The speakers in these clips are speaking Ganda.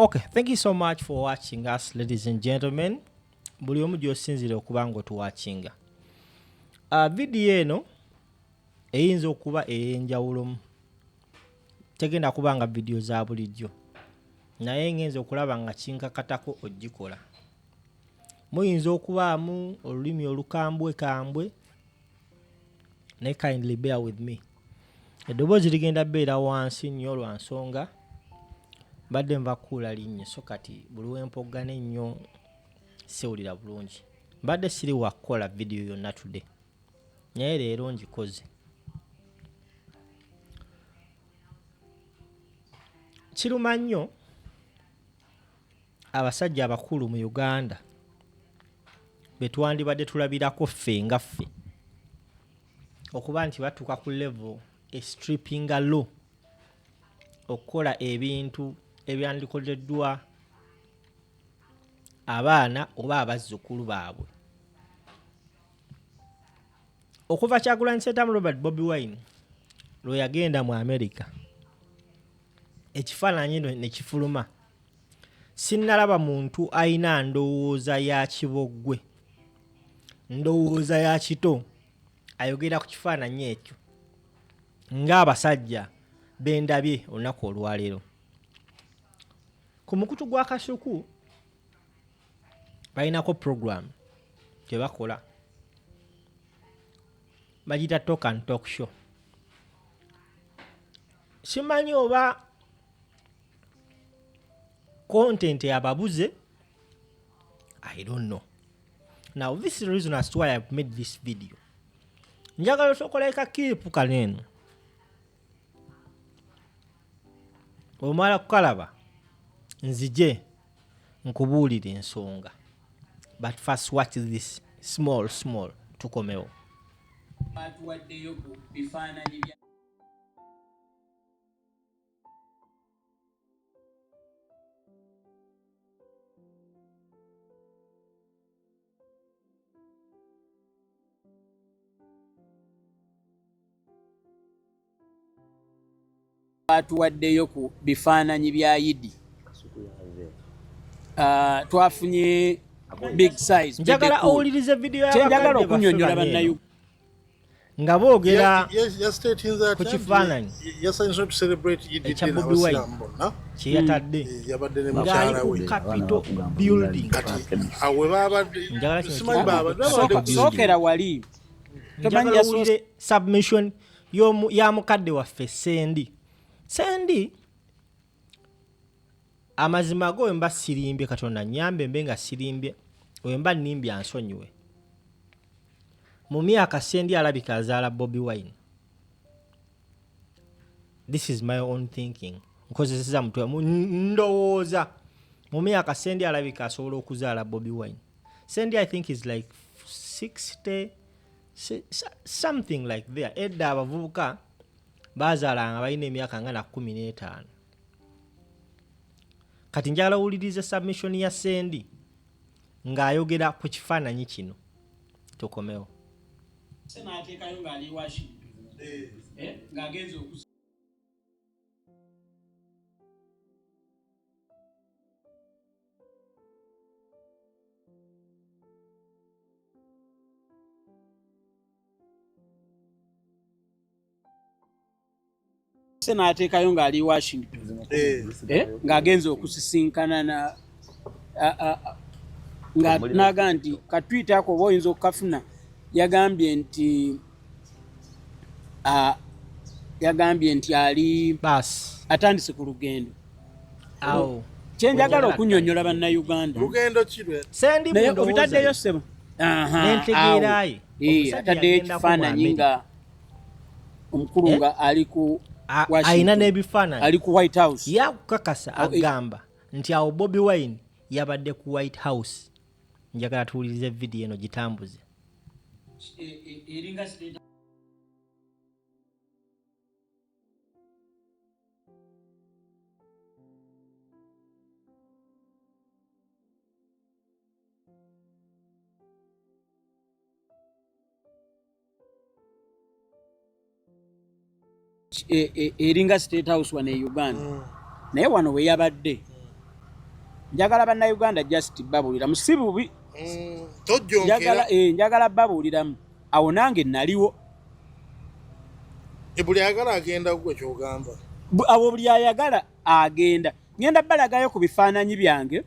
Okay, thank you so much for watching us, ladies and gentlemen. Buli omu gy'osinziira okuba nga otuwatchinga. Vidiyo eno eyinza okuba ey'enjawulomu. Tegenda kuba nga vidiyo za bulijjo. Naye ngenze okulaba nga kinkakatako ogikola. Muyinza okubaamu olulimi olukambwe kambwe, naye kindly bear with me. Eddoboozi ligenda beera wansi nnyo lwa nsonga mbadde nva kukuula linnyo, so kati buli wempoggana ennyo siwulira bulungi. Mbadde siri wa kukola vidiyo yonna today, naye leero ngikoze. Kiruma nnyo abasajja abakulu mu Uganda be twandibadde tulabirako ffe nga ffe okuba nti batuuka ku level estrippinga low okukola ebintu ebyandikoleddwa abaana oba abazzukulu baabwe. Okuva Kyagulanyi Ssentamu Robert Bobi Wine lwe yagenda mu America, ekifaananyi ne kifuluma, sinnalaba muntu alina ndowooza ya kiboggwe, ndowooza ya kito ayogera ku kifaananyi ekyo ng'abasajja be ndabye olunaku olwaleero. Ku mukutu gwa Kasuku balinako program gye bakola bagiyita Talk and Talk Show. Simanyi oba content ababuze, I don't know. Now this is the reason as to why I've made this video. Njagala osooka ka clip kano eno. Omala kukalaba nzije nkubuulire ensonga. But first watch this small small tukomewo. Batuwaddeyo ku bifaananyi bya batuwaddeyo ku bifaananyi bya Yidi. Twafunye big size. Njagala owulirize video y'abakadde Kyenjagala okunyonyola bannayu nga boogera ku kifaananyi ekya Bobi Wine kye yatadde ng'ali ku Capitol Building. Njagala kino sookera wali njagala owulire submission ya mukadde waffe Sendi. Sendi amazima go wemba sirimbye, Katonda nyambe mbe nga sirimbye, wemba nnimbye ansonyiwe. Mu myaka Sendi alabika azaala Bobi Wine. This is my own thinking. Nkozeseza mutwe ndowooza mu myaka Sendi alabika asobola okuzaala Bobi Wine. Sendi I think is like 60 something like there. Edda abavubuka baazaalanga balina emyaka nga na 15. Kati njagala owulirize submission ya Sendi ng'ayogera ku kifaananyi kino. Tukomewo. N'ateekayo ng'ali Washington. Ng'agenze okus se n'ateekayo ng'ali Washington. Ng'agenze okusisinkana na nga naga nti ka tweet ako oba oyinza okukafuna, yagambye nti ali Bas. atandise ku lugendo. Awo. Kyenjagala okunyonyola bannayuganda. Lugendo ki lwe? Sendi Naye mu ndowooza obitaddeyo ye. ssebo. N'entegeera ye. Omusajja Ataddeyo yagendako mu ekifaananyi America. nga omukulu nga ali ku Washington. Alina n'ebifaananyi. Ali ku White House. Yakukakasa agamba nti awo Bobi Wine yabadde ku White House. Njagala tuwulirize vidiyo eno gitambuze. Eringa state eringa State House wano e Uganda. Naye wano we yabadde. Njagala Bannayuganda just babuuliramu, si bubi. Tojjonkera. Njagala babuuliramu, awo nange naliwo. Buli ayagala agenda, gwe kyogamba. Awo buli ayagala agenda. Ngenda balagayo ku bifaananyi byange.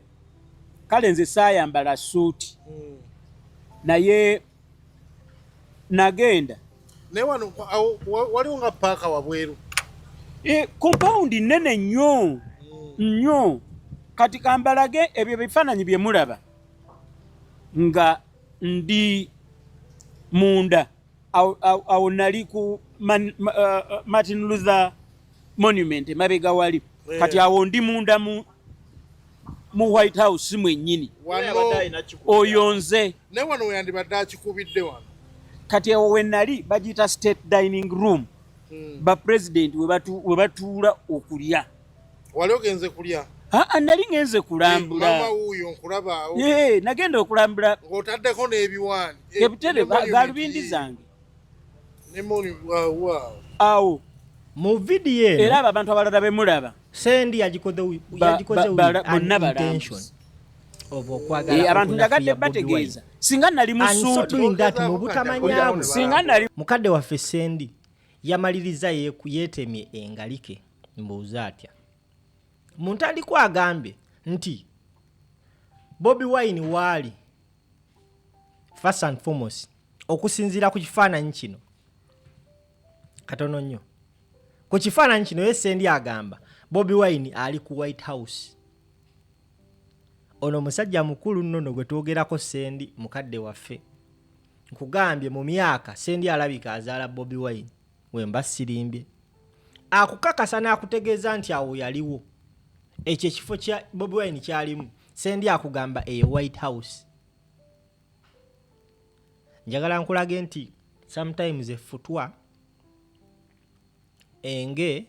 Kale nze saayambala suuti, naye nagenda. Naye wano waliwo nga paaka wabweru. Compound nene nnyo nnyo. Kati kambalage ebyo bifaananyi bye mulaba nga ndi munda. Awo nali ku Martin Luther Monument emabega wali. Kati awo ndi munda mu White House mwennyini. Oyo nze. Naye wano weyandibadde akikubidde wano. Kati awo we nali bagiyita State Dining Room. Ba president we batuula okulya. Wali ogenze kulya? Aa, nali ngenze kulambula. Mama wuuyo nkulabaawo. Nagenda okulambula. Ng'otaddeko n'ebiwaani. Ebitebe, galubindi zange. Awo. Mu vidiyo eno, era abo abantu abalala bemulaba Sendi yagikoze bonna intention of okwagala. Abantu njagadde bategeeza singa nali mu suuti, mu butamanyaawo singa nali mukadde waffe Sendi yamaliriza yeetemye engalike. Mbuuza atya? Mu ntandikwa agambye nti Bobi Wine waali first and foremost, okusinziira ku kifaananyi kino, katono nnyo ku kifaananyi kino, ye Sendi agamba Bobi Wine ali ku White House. Ono musajja mukulu nnono gwe twogerako, Sendi mukadde waffe. Nkugambye, mu myaka Sendi alabika azaala Bobi Wine, wemba sirimbye. Akukakasa n'akutegeeza nti awo yaliwo, ekyo ekifo kya Bobi Wine kyalimu. Sendi akugamba eyo White House. Njagala nkulage nti sometimes effutwa, enge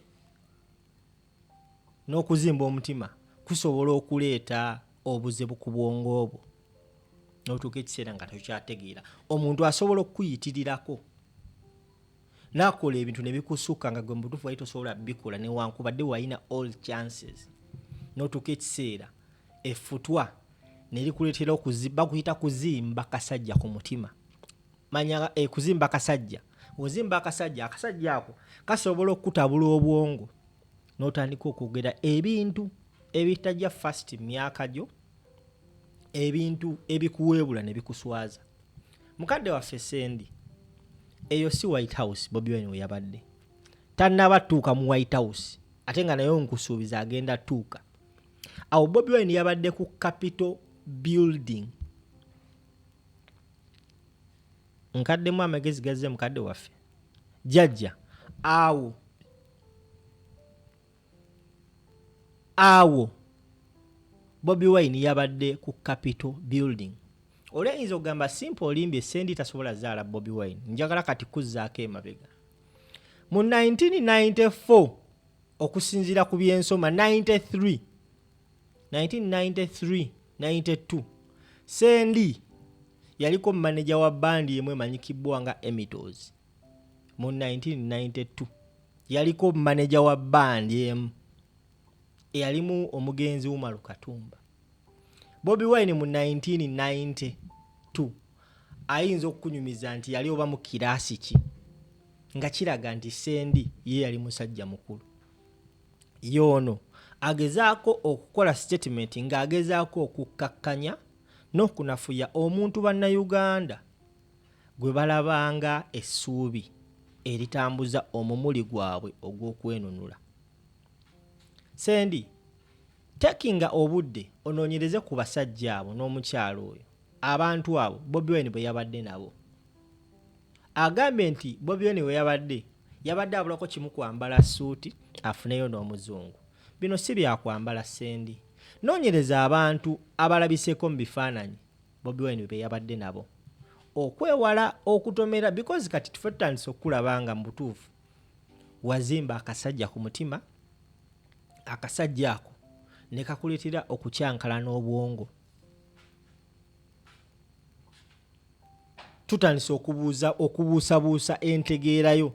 n'okuzimba omutima kusobola okuleeta obuzibu ku bwongo obwo, n'otuuka ekiseera nga tokyategeera. Omuntu asobola okukuyitirirako n'akola ebintu ne bikusukka nga gwe mu butuufu wali tosobola bikola, newankubadde walina all chances, n'otuuka ekiseera effutwa ne likuleetera bakuyita kuzimba kasajja ku mutima. Manya kuzimba kasajja, ozimba akasajja, akasajja ako kasobola okukutabula obwongo n'otandika okwogera ebintu ebitajja fast myaka gyo, ebintu ebikuweebula ne bikuswaza. Mukadde waffe Sendi, eyo si White House Bobi Wine we yabadde. Tannaba tuuka mu White House, ate nga naye nkusuubiza agenda tuuka awo. Bobi Wine yabadde ku Capitol Building. Nkaddemu amagezi gazze, mukadde waffe jjajja. Awo Bobi Wine yabadde ku Capitol Building. Oli ayinza okugamba, "Simple, olimbye, Sendi tasobola zaala Bobi Wine." Njagala kati kuzzaako emabega mu 1994, okusinziira ku byensoma, 93, 1993, 92, Sendi yaliko maneja wa bandi emu emanyikibwa nga Emitos. Mu 1992 yaliko maneja wa bandi emu eyalimu omugenzi Umaru Katumba. Bobi Wine mu 1992 ayinza okukunyumiza nti yali oba mu kiraasi ki, nga kiraga nti Sendi ye yali musajja mukulu. Yoono agezaako okukola statement ng'agezaako okukkakkanya n'okunafuya omuntu Bannayuganda gwe balabanga essuubi eritambuza omumuli gwabwe ogw'okwenunula. Sendi, takinga obudde onoonyereze ku basajja abo n'omukyalo oyo, abantu abo Bobi Wine bwe yabadde nabo. Agambye nti Bobi Wine we yabadde, yabadde abulako kimu, kwambala suuti afuneyo n'omuzungu. Bino si byakwambala. Sendi, noonyereza abantu abalabiseko mu bifaananyi Bobi Wine be yabadde nabo, okwewala okutomera, because kati tufe tutandise okukulaba nga mu butuufu wazimba akasajja ku mutima, akasajja ako ne kakuleetera okukyankalana obwongo. Tutandise okubuuza, okubuusabuusa entegeerayo.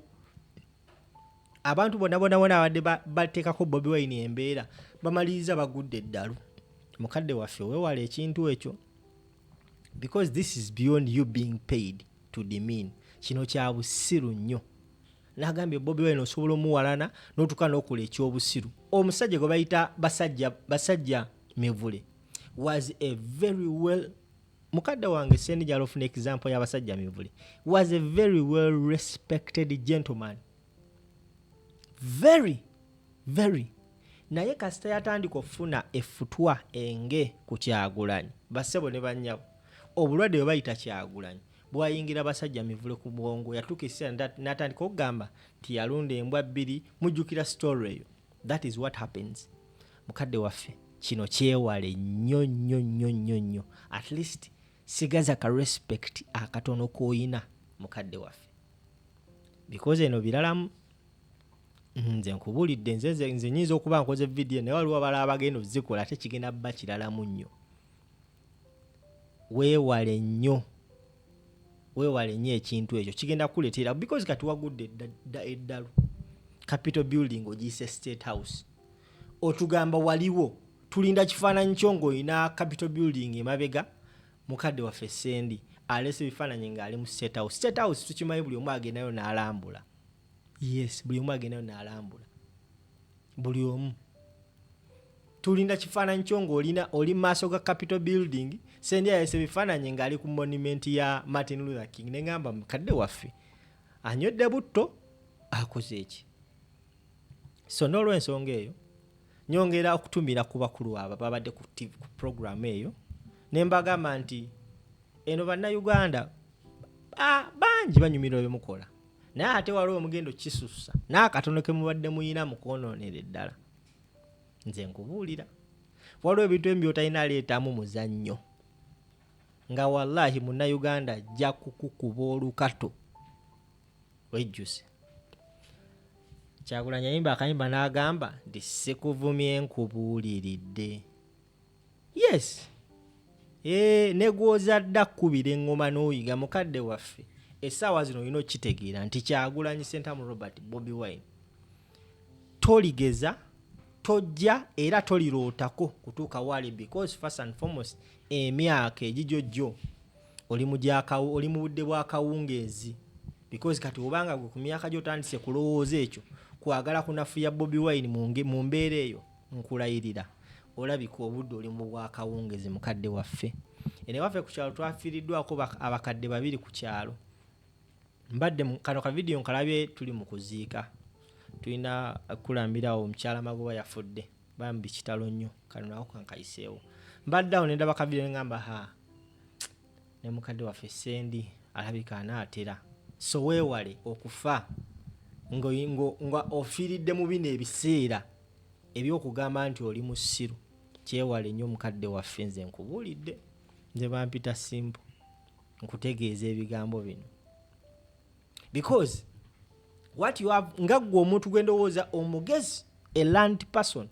Abantu bonna bonna bonna abadde bateekako Bobi Wine embeera bamaliriza bagudde eddalu. Mukadde waffe, weewala ekintu ekyo, because this is beyond you being paid to demean. Kino kya busiru nnyo. Nagambye Bobi Wine osobola omuwalana n'otuuka n'okola ekyobusiru. Omusajja gwe bayita Basajja Mivule was a very well, mukadde wange Sendi, njala ofuna example y'Abasajja Mivule, was a very well respected gentleman, very very. Naye kasita yatandika okufuna effutwa enge ku Kyagulanyi, bassebo ne bannyabo, obulwadde bwe bayita Kyagulanyi bwayingira Basajja Mivule ku bwongo. Yatuuka ekiseera n'atandika okugamba nti yalunda embwa bbiri. Mujjukira story eyo? That is what happens. Mukadde waffe, kino kyewale nnyo nnyo nnyo nnyo nnyo. At least sigaza ka respect akatono k'oyina, mukadde waffe, because eno biralamu. Nze nkubuulidde, nze nyinza okuba nkoze vidiyo, naye waliwo abalala abagenda ozikola, ate kigenda bba kiralamu nnyo. Weewale nnyo, weewale nnyo ekintu ekyo, kigenda kukuleetera, because kati wagudde eddalu. Capital Building ogiyise State House, otugamba waliwo, tulinda kifaananyi kyo ng'olina Capital Building emabega. Mukadde waffe Sendi aleese ebifaananyi ng'ali mu State House. State House tukimanyi, buli omu agendayo n'alambula. Yes, buli omu agendayo n'alambula, buli omu. Tulinda kifaananyi kyo ng'olina oli mu maaso ga Capital Building. Sendi ayese ebifaananyi ng'ali ku monument ya Martin Luther King. Neŋŋamba mukadde waffe anywedde butto, akoze eki? So n'olwensonga eyo, nyongera okutumira ku bakulu abo babadde ku TV, ku program eyo, ne mbagamba nti eno Bannayuganda bangi banyumirwa byemukola, naye ate waliwo omugendo kisussa n'akatono ke mubadde muyina mukwonoonera eddala. Nze nkubuulira, waliwo ebintu ebimu by'otalina leetamu muzannyo, nga wallahi Munnayuganda ajja kukukuba olukato wejjuse. Kyagulanyi yayimba akayimba n'agamba nti sikuvumye, nkubuuliridde. Yes, ne gw'ozadde akkubira eŋŋoma n'oyiga. Mukadde waffe, essaawa zino olina okukitegeera nti Kyagulanyi Ssentamu Robert, Bobi Wine, toligeza, tojja era tolirootako kutuuka waali, because first and foremost emyaka egigyo gyo oli mu budde bwa kawungeezi, because kati obanga gwe ku myaka gy'otandise kulowooza ekyo kwagala kunafuya Bobi Wine mu mbeera eyo, nkulayirira olabika obudde oli mu bwakawungezi. Mukadde waffe, ene waffe ku kyalo twafiiriddwako abakadde babiri ku kyalo. Mbadde kano ka vidiyo nkalabye, tuli mu kuziika, tulina kulambirawo omukyala Magoba yafudde, bambi kitalo nnyo. Kano nako kankayiseewo. Mbadde awo nendaba ka vidiyo, nengamba, ha, ne mukadde waffe Sendi alabika anaatera. So weewale okufa nga ofiiridde mu bino ebiseera ebyokugamba nti oli musiru. Kyewale nnyo, mukadde waffe. Nze nkubuulidde, nze bampita Simple, nkutegeeza ebigambo bino because what you have, nga ggwe omuntu gwe ndowooza omugezi, a learned person,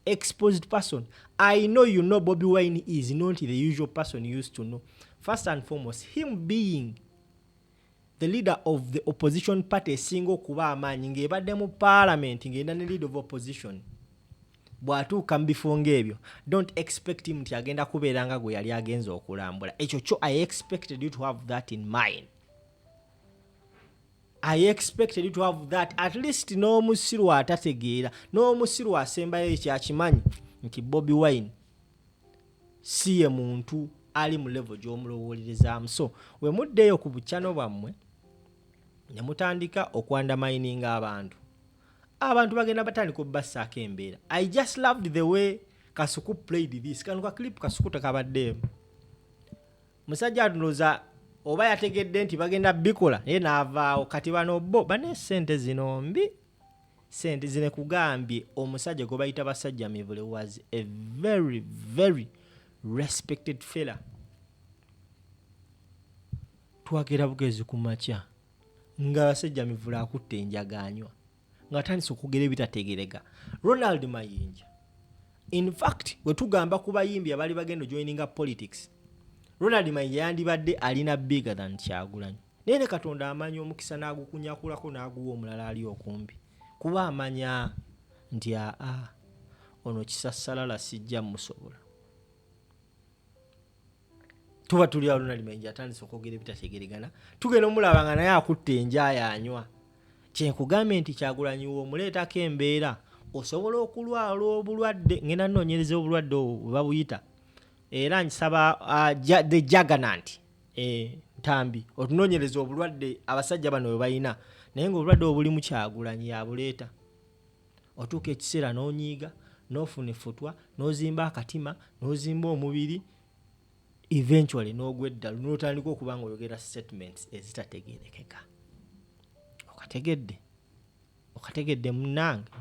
exposed person, I know you know Bobi Wine is not the usual person you used to know. First and foremost, him being the leader of the opposition party esinga okuba amaanyi, ng'ebadde mu parliament, ng'erina ne leader of opposition, bw'atuuka mu bifo ng'ebyo, don't expect him nti agenda kubeera nga gwe yali agenza okulambula. Ekyo kyo I expected you to have that in mind. I expected you to have that at least. N'omusiru atategeera, n'omusiru asembayo ekyakimanyi nti Bobi Wine si ye muntu ali mu level gy'omulowoolerezaamu. So we muddeeyo ku bukyano bwammwe ne mutandika oku-undermininga abantu, abantu bagenda batandika obbassaako embeera. I just loved the way Kasuku played this. Kano ka clip Kasuku tekabaddeemu. Musajja atunooza oba yategedde nti bagenda bikola, naye n'avaawo. Kati bano bo bane sente zino mbi, sente zine kugambye omusajja gwe bayita Basajja Mivule was a very very respected fella. Twagera bugezi ku makya nga Basajja Mivule akutte enjagaanywa, ng'atandise okwogera ebitategereka. Ronald Mayinja, in fact bwe tugamba ku bayimbi abaali bagenda ojoininga politics, Ronald Mayinja yandibadde alina bigger than Kyagulanyi, naye ne Katonda amanya omukisa n'agukunyakulako n'aguwa omulala ali okumbi, kuba amanya nti aa, ono kisassalala sijja musobola. Tuba tuli awo, Ronald Mayinja atandise okwogera ebitategeregana, tugenda omulaba nga naye akutte enjaya anywa. Kyenkugambye nti Kyagulanyi w'omuleetako embeera osobola okulwala obulwadde. Ngenda nnoonyereza obulwadde obwo bwe babuyita, era nkisaba the Juggernaut, Ntambi, otunoonyereza obulwadde abasajja bano bwe balina, naye ng'obulwadde obwo bulimu Kyagulanyi yabuleeta. Otuuka ekiseera n'onyiiga, n'ofuna effutwa, n'ozimba akatima, n'ozimba omubiri, eventually n'ogwa eddalu, n'otandika okuba nga oyogera statements ezitategeerekeka. Okategedde? Okategedde munnange?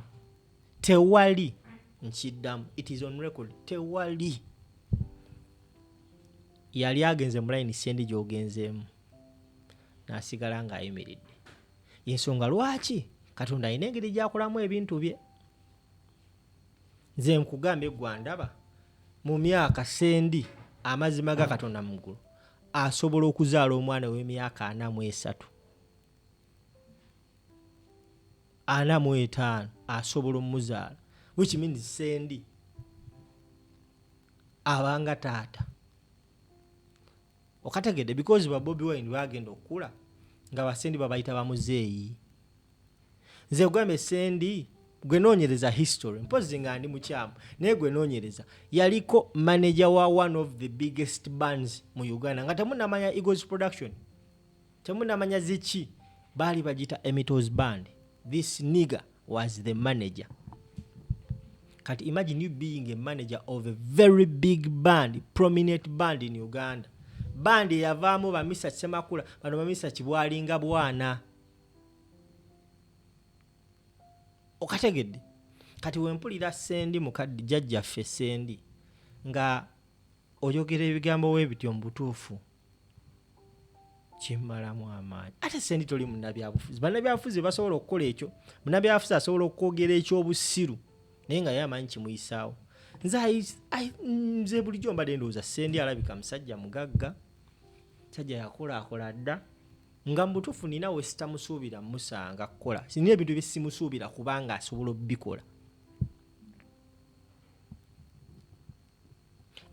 Tewali, nkiddamu, it is on record, tewali yali agenze mu layini sendi gy'ogenzeemu n'asigala ng'ayimiridde. Yensonga lwaki Katonda alina engeri gy'akolamu ebintu bye. Nze nkugambye, gwandaba mu myaka sendi, amazima ga Katonda mu ggulu, asobola okuzaala omwana w'emyaka 43, 45, asobola omuzaala, which means sendi abanga taata. Okategedde? Because ba Bobi Wine bagenda okukula nga basendi babayita bamuzeeyi. Nze kugambye, sendi gwe noonyereza history, mpozi nga ndi mukyamu, naye gwe noonyereza, yaliko manager wa one of the biggest bands mu Uganda nga temunamanya Eagles Production, temunamanya ziki, baali bagita Emitos Band. This nigger was the manager. Kati imagine you being a manager of a very big band, prominent band in Uganda, band eyavaamu bamisa Semakula bano, bamisa Kibwalinga bwana. Okategedde? Kati wempulira sendi mukadde jjajjaffe sendi nga oyogera ebigambo weebityo, mu butuufu kimmalamu amaanyi. Ate sendi toli munnabyabufuzi. Bannabyabufuzi basobola okukola ekyo. Munnabyabufuzi asobola okwogera ekyobusiru naye nga ye amanyi kimuyisaawo. Nze bulijjo mbadde ndowooza sendi alabika musajja mugagga, musajja yakola akola dda, nga mu butuufu nina we sitamusuubira musanga kukola. Nina ebintu bye simusuubira kubanga asobola obikola.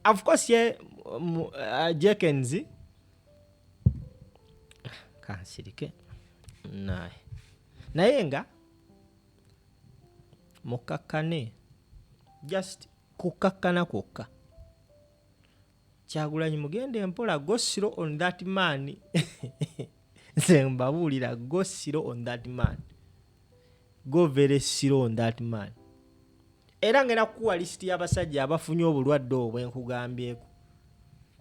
Of course ye Jekens kansirike naye, naye nga mukakkane, just kukakkana kwokka. Kyagulanyi mugende mpola, go slow on that man. Nze mbabuulira, go slow on that man, go very slow on that man. Era ngenda kukuwa lisiti y'abasajja abafunye obulwadde obwo bwenkugambyeko,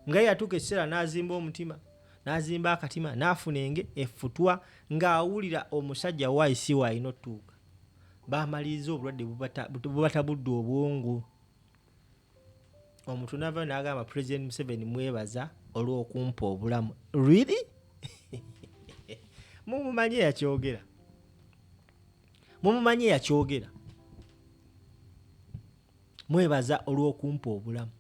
nga yatuuka ekiseera n'azimba omutima, n'azimba akatima, n'afuna enge effutwa, ng'awulira omusajja waisi waalina otutuuka bamaliriza obulwadde bubatabudde obwongo. Omuntu navayo n'agamba, "President Museveni mwebaza olw'okumpa obulamu." Really? Mumumanyi eyakyogera? Mumumanyi eyakyogera, "Mwebaza olw'okumpa obulamu"?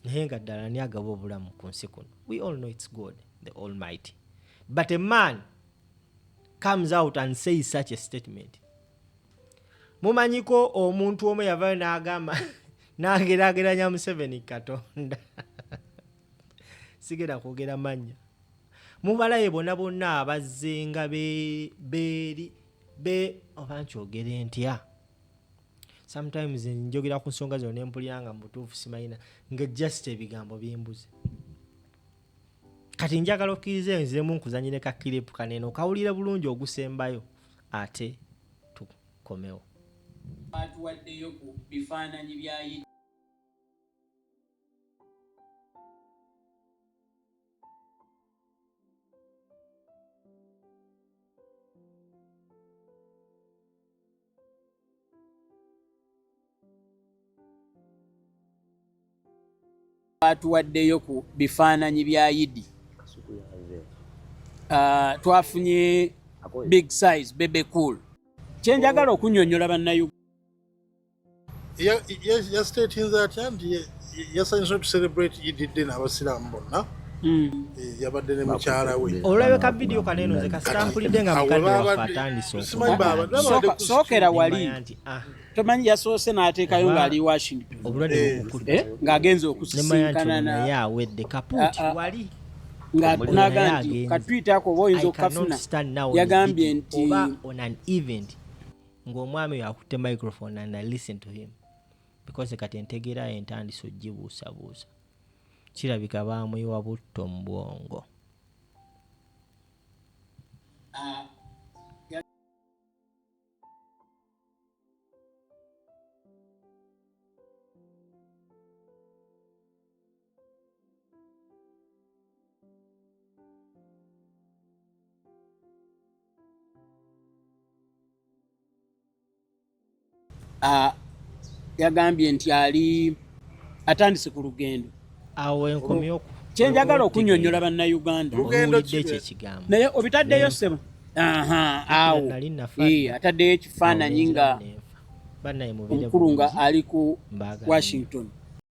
Naye nga ddala ani agaba obulamu ku nsi kuno? We all know it's God the Almighty, but a man comes out and says such a statement. Mumanyiko omuntu omu yavayo n'agamba, n'ageraageranya Museveni Katonda. Sigenda kwogera mannya. Mubalaye bonna bonna abazzenga beeri be, oba nkyogere ntya? Sometimes njogera ku nsonga zino nempulira nga mubutuufu simanyina, nga just ebigambo bimbuze. Kati njagala okkirize nziremu nkuzanyire ka clip kanene okawulire bulungi ogusembayo, ate tukomewo. Batuwaddeyo ku bifaananyi bya Idi. Batuwaddeyo ku bifaananyi bya Idi. Twafunye big size Bebe Cool. Kyenjagala okunyonyola bannayuganda, Yastatinze atya nti yasanyusa to celebrate Eid Day n'abasiraamu bonna. Yabadde ne mukyala we. Olulabeka vidiyo kano eno, nze kasita mpulidde nga Awo mukadde waffe babadde- atandise simanyi babadde ku Sookera wali. Nemanya nti, ah, Tomanyi yasoose n'ateekayo Oba- ng'ali Washington, obulwadde bumukutte. Ng'agenze Nemanya nti okusisinkana ono na naye awedde kapuuti. Ah, ah. Wali nga Ono naga naye nti agenze. katwita ako oba oyinza I cannot okukafuna. stand now on a Yagambye video nti oba on an event ng'omwami oyo akutte microphone and I listen to him, because kati entegeera ye ntandise ogibuusabuusa. Kirabika baamuyiwa butto mu bwongo. Ah, yagambye nti ali atandise ku lugendo. Awo enkomye Kyenjagala okunyonyola bannayuganda, Lugendo oluwulidde ki ekyo lwe? ekigambo. Naye obitaddeyo ssebo? Aha, awo. Nali nafa. Ataddeyo ekifaananyi nga Bannaye, mubeere omukulu nga bulungi. ali ku Mbaagala. Washington.